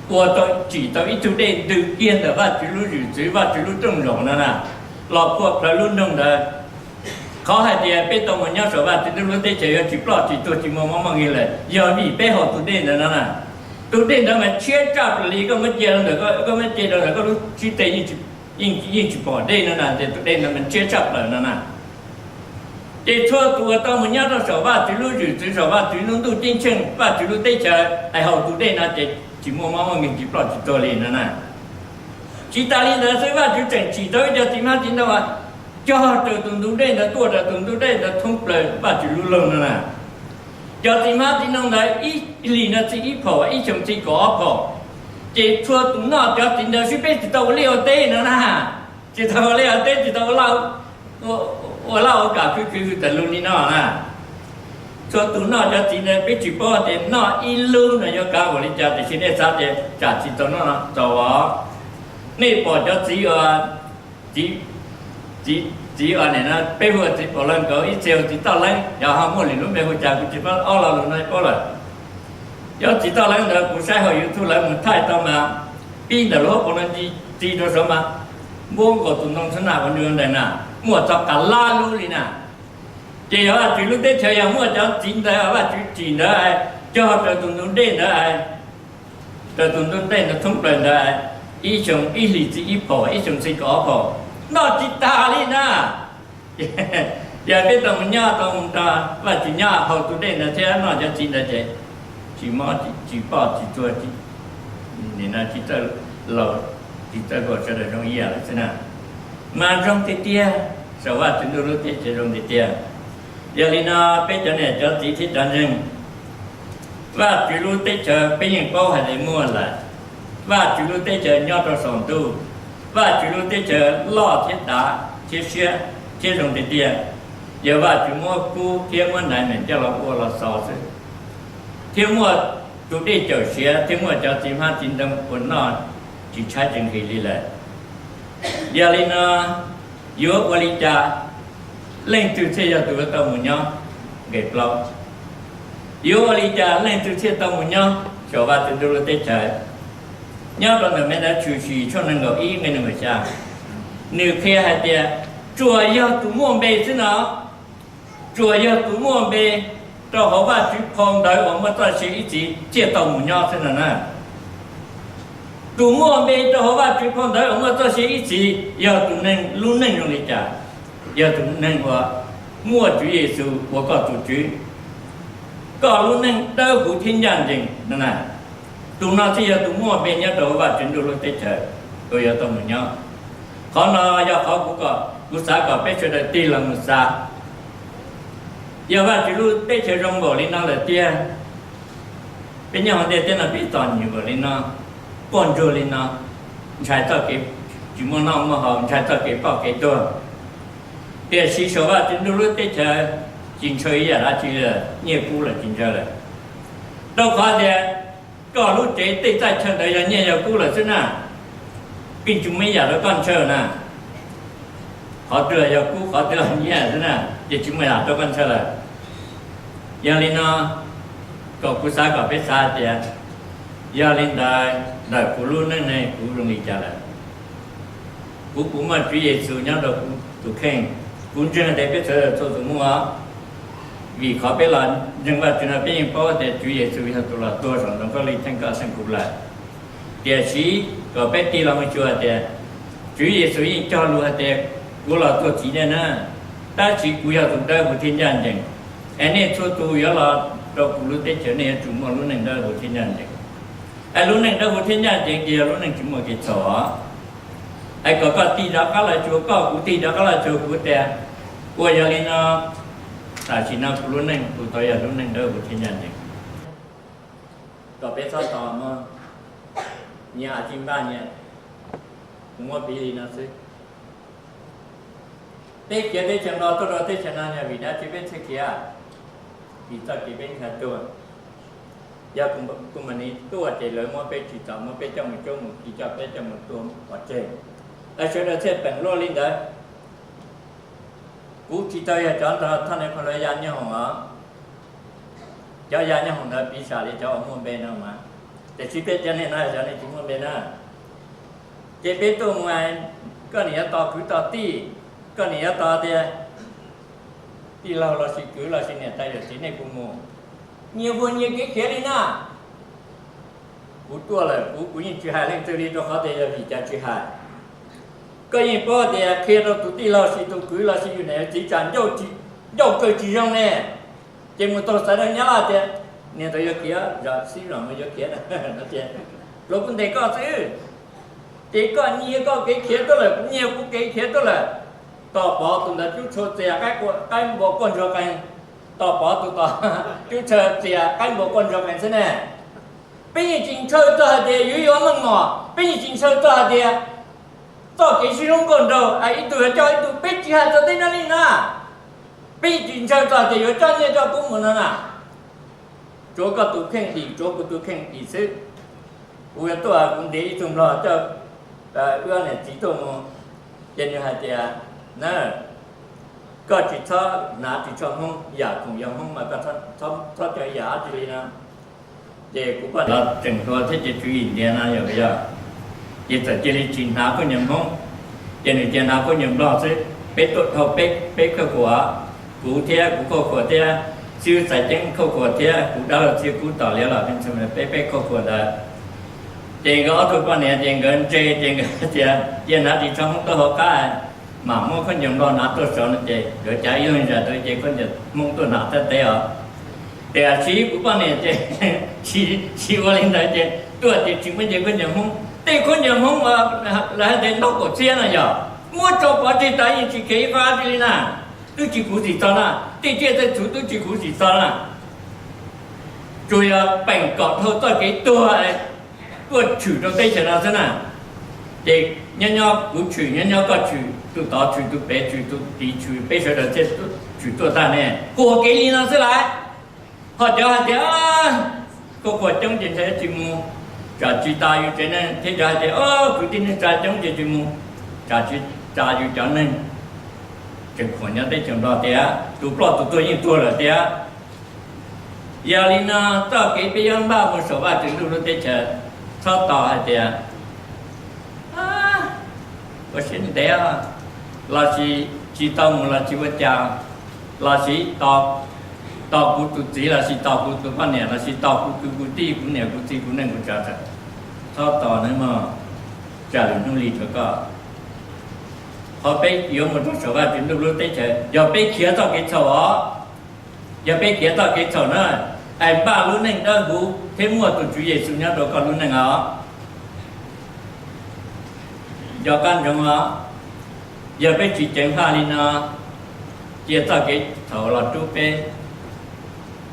ua tau, tsim tau ib tug dej ntws kiag ntawm Vajtswv lub zwm txwv, Vajtswv lub rooj zaum no na, los phua plawv lub nroog ntawd. Qhov hais tias peb tau mus nyob saum Vajtswv ntuj lub teb chaws yuav tsis ploj tsis tuag tsis muaj mob muaj nkeeg lawm yog vim peb haus tus dej ntawd no na. Tus dej ntawd mas ntshiab tshaj plaws li, koj muab ce rau ntawm, koj muab ce rau ntawm koj lub sib teg yeej tsis pom dej no na, ces tus dej ntawd mas ntshiab tshaj plaws no na. Ces txhua tus uas tau mus nyob rau saum Vajtswv lub zwm txwv, saum Vajtswv lub ntuj ceeb tsheej, Vajtswv lub teb chaws es haus tus dej no ces tsis muaj mob muaj nkeeg, tsis ploj tsis tuag li no na. Tsis tas li ntawd xwb, Vajtswv tseem tsim tau ib co txiv hmab txiv ntoo cog raws tus ntug dej ntawd tuaj, raws tus ntug dej ntawd thoob plaws Vajtswv lub loog no na. Cov txiv hmab txiv ntoo ntawd ib hlis no txi ib phaum, ib xyoos txi kaum ob phaum. Ces txhua tus noj cov txiv ntawd xwb, peb tsis tau ua liaj ua teb no na. Tsis tau ua liaj ua teb, tsis tau ua laj ua kam khwv khwv hwv tawm lug li no na. Txhua tus noj cov txiv ntawd, peb tsis paub tias noj ib lub no yuav kav npaum li cas, tiam sis nej xav tias tsam tsis tau noj txaus os. Nej pom cov txiv uas, txiv, txiv uas nim no peb hu ua txiv pom leej nkaus, ib txhia hu txiv toj leeb, yog ho muaj lwm lub npe hu cas kuv tsis paub, ob lo lus no paub lawm. Cov txiv toj leeb ntawd kuv saib hauv YouTube lawv mus thaij tau mas, pib ntawm lub hauv paus no txi rau saud mas, npuab nkaus tus ntoo xwb na, ua nws ua ntees na. muaj txog qas lab lub li na. Ces yog Vajtswv lub teb chaws yog muaj cov txiv ntawd Vajtswv tsim ntawd cog raws tus ntug dej ntawd, raws tus ntug dej ntawd thoob plaws ntawd, ib xyoo ib hlis txi ib phaum, ib xyoo txi kaum ob phaum, noj tsis tag li na. Yog peb tau mus nyob tau mus nrog Vajtswv nyob hauv tus dej ntawd thiab noj cov txiv ntawd ces tsis mob tsis poj tsis tuag, tsis txawj laus tsis txawj hluas, sawv daws zoo ib yam lawm xwb na. Mas zoo tiag tiag, saum Vajtswv ntuj lub teb chaws zoo tiag tiag. Yog li no peb cov niam cov txiv thiab cov ntseeg, Vajtswv lub teb chaws peb yeej paub hais tias muaj lawm. Vajtswv lub teb chaws nyob rau saum ntuj. Vajtswv lub teb chaws loj thiab dav thiab siab thiab zoo tiag tiag. Yog Vajtswv muab kub thiab muab nais meem coj los ua los xaus xwb, thiab muaj tus dej cawm siav thiab muaj cov txiv hmab txiv ntoo ua noj tsis tshaib tsis nqhis li lawm. Yog li no yuav ua li cas leej twg thiaj yog tus yuav tau mus nyob? Nqe plaub, yuav ua li cas leej twg thiaj tau mus nyob saum Vajtswv ntuj lub teb chaws? Nyob rau ntawm Mathais Tshwm Sim tshooj nees nkaum ib nqe nees nkaum xya, nws qhia hais tias tsuas yog tus muaj npe xwb no, tsuas yog tus muaj npe rau hauv Vajtswv phau ntawv uas muaj txoj sia ib txhis thiaj tau mus nyob xwb no na. Tus muaj npe rau hauv Vajtswv phau ntawv uas muaj txoj sia ib txhis yog tus neeg lub neej zoo li cas? Yog tus neeg uas muaj Tswv Yexus ua koj tus Tswv, koj lub neej dawb huv thiab ncaj ncees no na. Tus no thiaj yog tus muaj npe nyob rau Vajtswv ntuj lub teb chaws uas yuav tau mus nyob. Qhov no yog qhov kuv xav kom peb sawv daws tig los mus xav. Yog Vajtswv lub teb chaws zoo npaum li no lawm tiag, peb nyob hauv ntiaj teb no peb txom nyem npaum li no, quaj ntsuag li no, ntshai txoj kev tsis muaj noj muaj haus, ntshai txoj kev ploj kev tuag, tiam sis saum Vajtswv ntuj lub teb chaws tsis ntshaw ib yam dab tsi li, nyiaj kub los tsis ntshaw lawm. Rau qhov tias koj lub tsev tej txaij chaw ntawd yog nyiaj yog kub lawm xwb na, yeej tsis muaj ib yam rau koj ntshaw na. Qhov twg los yog kub, qhov twg los nyiaj xwb na, ces tsis muaj yam rau koj ntshaw lawm. Yog li no, kom kuv xav kom peb xav tias, yog li ntawd ntawm kuv lub neej ne kuv zoo li cas lawm? Kuv puas muaj Tswv Yexus nyob rau kuv tus kheej? Kuv ntseeg tias peb sawv daws txhua tus muaj, vim qhov peb los ntseeg Vajtswv no peb yeej paub tias Tswv Yexus yog tus los tuag saum ntoo khaub lig theej koj theej kuv lawm. Tiam sis kom peb tig los mus xyuas tias, Tswv Yexus yeej cog lus hais tias, kuv los tuag txhiv nej na, tab sis kuv yog tus dawb huv thiab ncaj ncees, es nej txhua tus yuav los rau kuv lub teb chaws nej yuav tsum muaj lub neej dawb huv thiab ncaj ncees. Es lub neej dawb huv thiab ncaj ncees ces yog lub neej tsis muaj kev txhaum. Es kom koj tig rov qab los xyuas koj, kuv tig rov qab los xyuas kuv tias, ua yog li no, tam sim no kuv lub neej kuv tau yog lub neej dawb huv thiab ncaj ncees? Kom peb txhob tos mog, nyias tsis npaj nyias, kuv muab piv li no xwb. Peb khiav teb chaws Nplog tuaj rau teb chaws no yog vim dab tsi peb thiaj khiav? Vim txoj kev peb ntshai tuag. Yog kuv mam li tuaj ces lawv muab peb tsim txom, muab peb coj mus cuab mus khi, coj peb coj mus tua pov tseg, lawv sawv daws thiaj peem luaj li ntawd. Kuv tsis tau yog cov nrog thaj neeb pha lawv ya nyob hoom os. Cov ya nyob hoom ntawd piv xam li cov uas muaj npe no mas, tiam sis peb cov niag no cov niag tsis muaj npe na. Ces peb tuaj mus, koj niam yuav tos kwv tos tij, koj niam yuav tos tias tij laug los sis kwv los sis niam tais yawm txiv nej kuv mus, nyias muaj nyias kev khiav li na. Kuv tuaj lawm kuv, kuv yeej tsis hais leej twg li rau qhov tias yog vim cas tsis hais. Koj yeej paub tias qhia rau tus tij laug sis tus kwv los sis yus niam yus txiv tsam ncauj kawg tsis zoo ne, ces mus tau xaiv rau Nyab Laj tias niag ntawd yuav khiav, zam xib zam no yuav khiav no tias, luag kuj ntes koj xwb. Ces koj nyiag koj kev khiav tuaj lawm, kuv nyiag kuv kev khiav tuaj lawm. Tos pov tus ntawd cub tshaw txias qaib npua quaj ntsuag qees, tos pov tus tos cub tshaw txias qaib npua quaj ntsuag qees xwb ne. Peb yeej tsis ntshaw txog hais tias yuav yuav meej mom, peb yeej tsis ntshaw txog hais tias txoj kev sib hlub nkauj nraug es ib tug yuav coj ib tug, peb tsis hais txog tej no li na. Peb yeej tsis ntshaw txog hais tias yuav coj nyiaj coj kub mus no na. Tsuav koj tus kheej dim, tsuav kuv tus kheej dim xwb. Kuv yuav tuaj kuv ntiav ib tug nplog coj wb niam txiv tuaj mus, ces nws hais tias, na, koj tsis txhob hnav ris tsho Hmoob, yam khoom yog Hmoob mas koj txhob coj yam dab tsi li no. Ces kuv poj niam los tseem hluas thiab ces tswv yim ntiav no yog, yog, ces txawm cia li tsis hnav khaub ncaws Hmoob, ces nws cia hnav khaub ncaws Nplog xwb. Peb tuaj dhau peb, peb khauj khuam, kuv thiab kuv khauj khuam thiab, xib hwb Txais Ceeb khauj khuam thiab kuv dab laug Txhiaj Kub Tom Liab los peb, peb khauj khuam ntawd. Ces nkawd ob tug poj niam ces nkawd ntse ces nkawd tias cia hnav ris tsho Hmoob tuaj hauv qab, mam muab khaub ncaws Nplog hnav tuaj saud no ces nkawd cav ib leeg zam rau ces khaub ncaws Hmoob tuaj hnav txhais teb os. Tiam sis kuv poj niam ces tsis ua li ntawd ces tuaj ces tsis muaj nce khaub ncaws Hmoob. Tej khaub ncaws Hmoob lawv hais tias ntaub kaum txhiab no yog muab tso pov tseg tas yeej tsis khev ib qho dab tsi li na, twb tsis khuv xim txog na, tej tsiaj tej txhu twb tsis khuv xim txog na. Tsuas yog peem kom dhau txoj kev tuag tuaj tshwm rau teb chaws no xwb na. Ces nyob nyob kuv tshwm, nyob nyob koj tshwm, tus tod tshwm, tus pem tshwm, tus tid tshwm, peb sawv daws thiaj tshwm tuaj tag ne, quas kev li no xwb lawm. Ho cov hais tias khauj khuam coob ces ntshai tsis mus, tsam tsis tas yus tsev neeg, thiab cov hais tias kwv tij neej tsa coob ces tsis mus, tsam tsis tas yus cov neeg. Tseem khuam nyob teb chaws Nplog tias tus ploj tus tuag yeej tuag lawm tiag. Yog li no txoj kev peb yuav npaj mus saum Vajtswv ntuj lub teb chaws, txhob tos hais tias ua siab ntev lossis tsis tau mus los tsis ua cas, lossis tos kuv tus txiv lossis tos kuv tus poj niam lossis tos kuv kwv kuv tij kuv niam kuv txiv kuv neej kuv tsav, txhob tos nawb mog, tsam lwm hnub li rau koj. Qhov peb yuav mus rau saum Vajtswv ntuj lub teb chaws yog peb khiav txoj kev txhaum os. Yog peb khiav txoj kev txhaum na, es npaj lub neej dawb huv thiab muaj tus Tswv Yexus nyob rau koj lub neej os. Nco qab ntsoov os, yog peb tsis ceev faj li no, cia txoj kev txhaum los rub peb,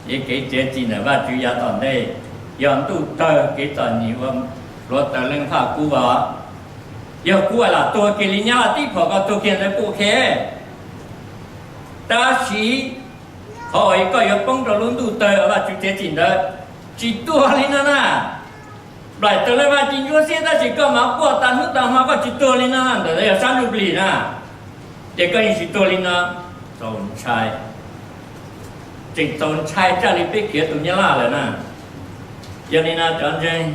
ces kev txiav txim ntawm Vajtswv yav tom ntej yog ntuj tawg kev txom nyem ua hluav taws leej faj kub os. Yog kub lam tuag kiag li nyab laj tib phom ko tuag kiag ntawd kuj ok. Tab sis qhov uas koj yuav poob rau lub ntuj tawg uas Vajtswv txiav txim ntawd tsis tuag li no na. Nplaim taws lawv vaj ci ntsuab xiab tab sis koj mas quaj tas hnub tas hmo koj tsis tuag li no, ntawm yog sab ntsuj plig na, ces koj yeej tsis tuag li no. Txaus ntshai, tseem txaus ntshai tshaj li peb khiav tus nyab laj lawm na. Yog li no cov ntseeg,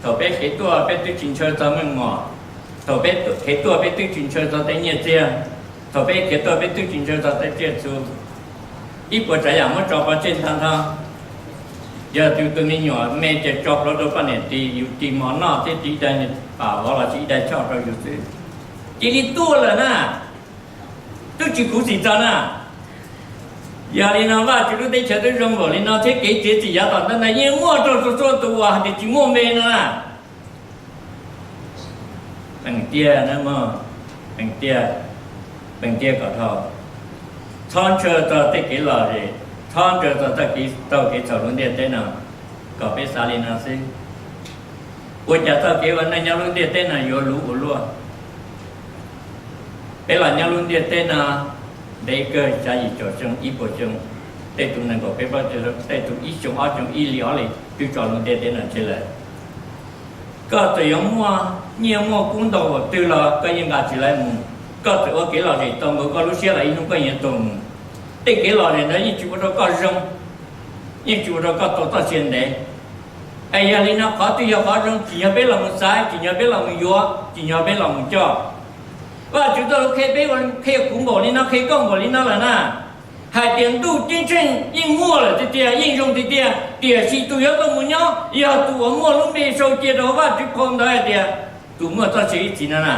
thaum peb khiav tuaj peb twb tsis ntshaw txog meej mom, thaum peb khiav tuaj peb twb tsis ntshaw txog tej nyiaj txiag, thaum peb khiav tuaj peb twb tsis ntshaw txog tej tsiaj txhu. Ib puas tsav yam muab tso pov tseg ntag nrho. Yog tus, tus me nyuam me ces tso plhuav rau poj niam ris, yus ris mov noj thiab ris ib daig pam vov los sis ib daig choj rau yus xwb, cia li tuaj lawm na, twb tsis khuv xim txog na. Yog li no Vajtswv lub teb chaws twb zoo npaum li no thiab kev txiav txim yav tom ntej no yeej muaj rau txhua txhua tus uas hais tias tsis muaj npe no na. Peem tiag na mog, peem tiag, peem tiag kom dhau. Txhob ntshaw txog tej kev lom zem, txhob ntshaw txog txoj kev taug kev txhaum lub ntiaj teb no, kom peb xav li no xwb. Ua cas txoj kev ua neej nyob lub ntiaj teb no yuav luv ua luaj? Peb los nyob lub ntiaj teb no ntev kawg xya yim caum xyoo ib puas xyoo, tej tus nees nkaum peb plaub caug, tej tus ib xyoo ob xyoo ib hlis ob hlis twb tso lub ntiaj teb no tseg lawm. Koj txawm yuav muaj nyiaj muaj kub ntau npaum twg los koj yeej nqa tsis laiv mus. Koj txawm ua kev lom zem tau npaum koj lub siab los ib hnub koj yeej tuag mus. Tej kev lom zem ntawd yeej tsis ua rau koj zoo, yeej tsis ua rau koj tau txoj sia ntev. Es yog li no qhov twg yog qhov zoo? Tsim nyog peb los mus xaiv, tsim nyog peb los mus yuav, tsim nyog peb los mus coj. Vajtswv txoj lus qhia peb, qhia kuv npaum li no, qhia koj npaum li no lawm na, hais tias ntuj ceeb tsheej yeej muaj lawm tiag tiag, yeej zoo tiag tiag, tiam sis tus yuav tuaj mus nyob yog tus uas muaj lub npe sau cia rau Vajtswv phau ntawv hais tias tus muaj txoj sia ib txhis no na.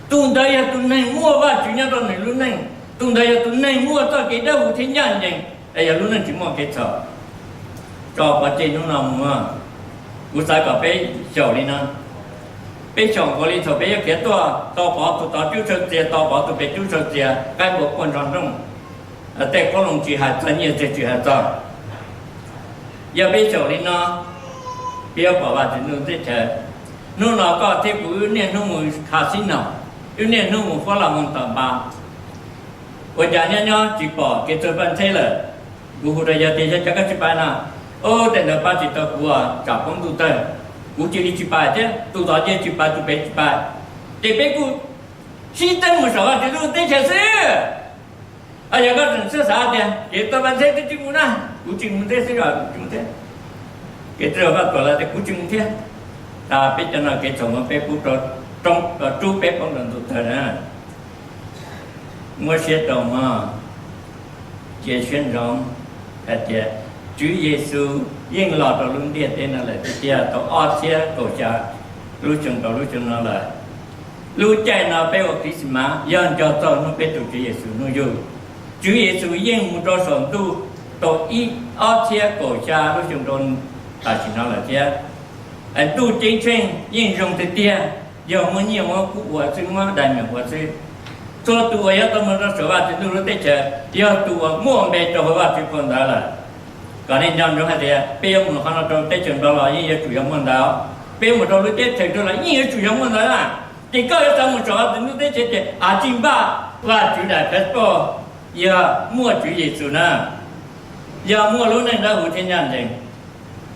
Tus ntawd yog tus neeg muaj Vajtswv nyob rau nws lub neej, tus ntawd yog tus neeg muaj txoj kev dawb huv thiab ncaj ncees, es yog lub neej tsis muaj kev txhaum. Tso pov tseg hnub no mus, kuv xav kom peb xyaum li no. Peb xyaum nkaus li thaum peb yuav khiav tuaj, tau pov tus tod cub tshaw txias, tau pov tus pem cub tshaw txias, qaib npua quaj nrov nrooj, tej qoob loo tsis hais txog, nyiaj txiag tsis hais txog. Yog peb xyaum li no, peb yuav pom Vajtswv ntuj teb chaws. Hnub no koj thiab kuv wb niaj hnub mus casino, wb niaj hnub mus fuab las moos tom npas, ua cas nyob nyob tsis pom kev txawg paj ntxheb lawm? Kuv hu rau yawg tias yog cas koj tsis pais no? Ub, tej ntawd pab tsis tau kuv, tsam poob ntuj tawg. Kuv cia li tsis pais thiab, tus tod cia li tsis pais, tus pem tsis pais. Ces peb kuj sib teeb mus saum Vajtswv lub teb chaws xwb. Yog koj tseem xav tias kev txawg paj ntxheb twb tsis mus na, kuv tsis mus thiab xwb, kuv tsis mus thiab. Kev txawg paj tuam lawv tias kuv tsis mus thiab. Tas peb cov no kev txhaum no peb pub rau, rub peb poob rau ntuj tawg na. Muab siab rau mog, cia siab ntsoov hais tias Tswv Yexus yeej los rau lub ntiaj teb no lawm tiag tiag tau ob txhiab kaum xya lub xyoo rau lub xyoo no lawm. Lub caij no peb ua Christmas yog nco txog hnub peb tus Tswv Yexus hnub yug. Tswv Yexus yeej mus rau saum ntuj tau ib ob txhiab kaum xya lub xyoo rau tam sim no lawm thiab. Ntuj ceeb tsheej yeej zoo tiag tiag, yog muaj nyiaj muab kub ua xwb, muab dais meem ua xwb. Txhua tus uas yuav tau mus rau saum Vajtswv ntuj lub teb chaws yog tus uas muaj npe rau hauv Vajtswv phau ntawv lawm. Kom nej nco ntsoov hais tias peb yuav mus qhov no rau teb chaws Nplog los yeej yuav tsum yog muaj ntawv, peb mus rau lub teb chaws Nplog los yeej yuav tsum yog muaj ntawv na. Ces koj yuav xav mus saum Vajtswv ntuj teb chaws ces a tsis npaj Vajtswv daim passport, yog muaj Tswv Yexus na, yog muaj lub neej dawb huv thiab ncaj ncees.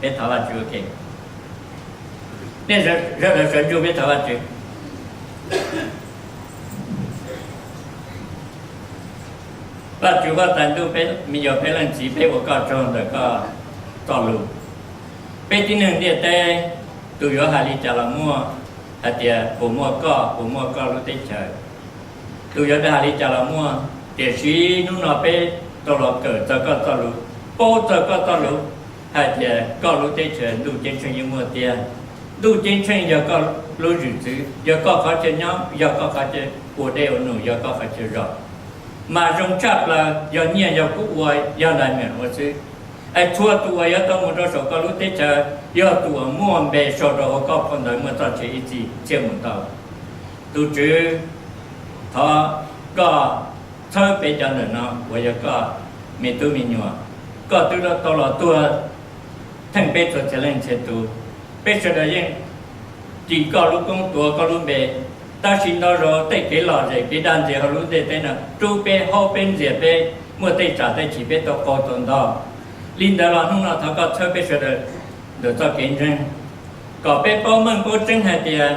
Peb thov Vajtswv ua ke. Nej sawv daws sawv ntsug peb thov Vajtswv. Vajtswv Huab Tais Ntuj, peb me nyuam peb leej txiv peb ua koj tsaug ntawm koj txoj lus. Peb tib neeg ntiaj teb, tus yuav hais li cas los muaj, hais tias puas muaj koj, puas muaj koj lub teb chaws. Tus yuav hais li cas los muaj, tiam sis hnub no peb tau los kawm txog koj txoj lus, paub txog koj txoj lus, hais tias koj lub teb chaws ntuj ceeb tsheej yeej muaj tiag. Ntuj ceeb tsheej yog koj lub zwm txwv, yog koj qhov chaw nyob, yog koj qhov chaw ua dej ua num, yog koj qhov chaw zos. Mas zoo tshaj plaws yog nyiaj yog kub ua, yog dais meem ua xwb. Es txhua tus uas yuav tau mus rau saum koj lub teb chaws yog tus uas muaj npe sau rau hauv koj phau ntawv muaj txoj sia ib txhis thiaj mus tau. Tus Tswv, thov koj txhawb peb cov ntawm no uas yog koj me tub me nyuam, koj twb tau los tuag theej peb txhua txhia leej txhia tus. Peb sawv daws yeej ris koj lub koob tuav koj lub npe, tab sis ntau zaus tej kev lom zem kev dag ntxias hauv lub ntiaj teb no rub peb haub peb ntxias peb, muaj tej tsam tej chim peb tau qaug tau ntog. Li ntawd los hnub no thov koj txhawb peb sawv daws ntawm txoj kev ntseeg, kom peb paub meej paub tseeb hais tias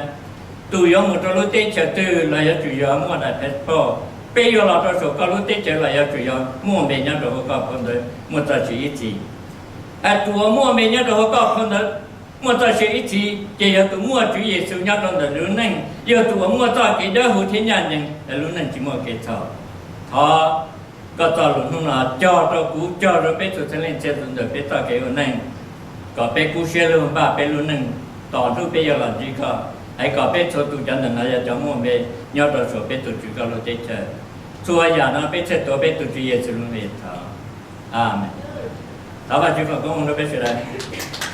tus yuav mus rau lub teb chaws twg los yuav tsum yog muaj daim passport, peb yuav los rau saum koj lub teb chaws los yuav tsum yog muaj npe nyob rau hauv koj phau ntawv muaj txoj sia ib txhis. Es tus uas muaj npe nyob rau hauv koj phau ntawv muaj txoj sia ib txhis ces yog tus muaj Tswv Yexus nyob rau ntawm lub neej, yog tus uas muaj txoj kev dawb huv thiab ncaj ncees, lub neej tsis muaj kev txhaum. Thov koj txoj lus hnub no cog rau kuv, cog rau peb txhua txhia leej txhia tus ntawm peb txoj kev ua neej, kom peb kub siab lug npaj peb lub neej tos hnub peb yuav los ntsib koj, es kom peb txhua tus cov ntawm no yog cov muaj npe nyob rau saum peb tus Tswv koj lub teb chaws. Txhua yam no peb thiaj tuav peb tus Tswv Yexus lub npe thov. Amees. Thov Vajtswv foom koob hmoov rau peb sawv daws.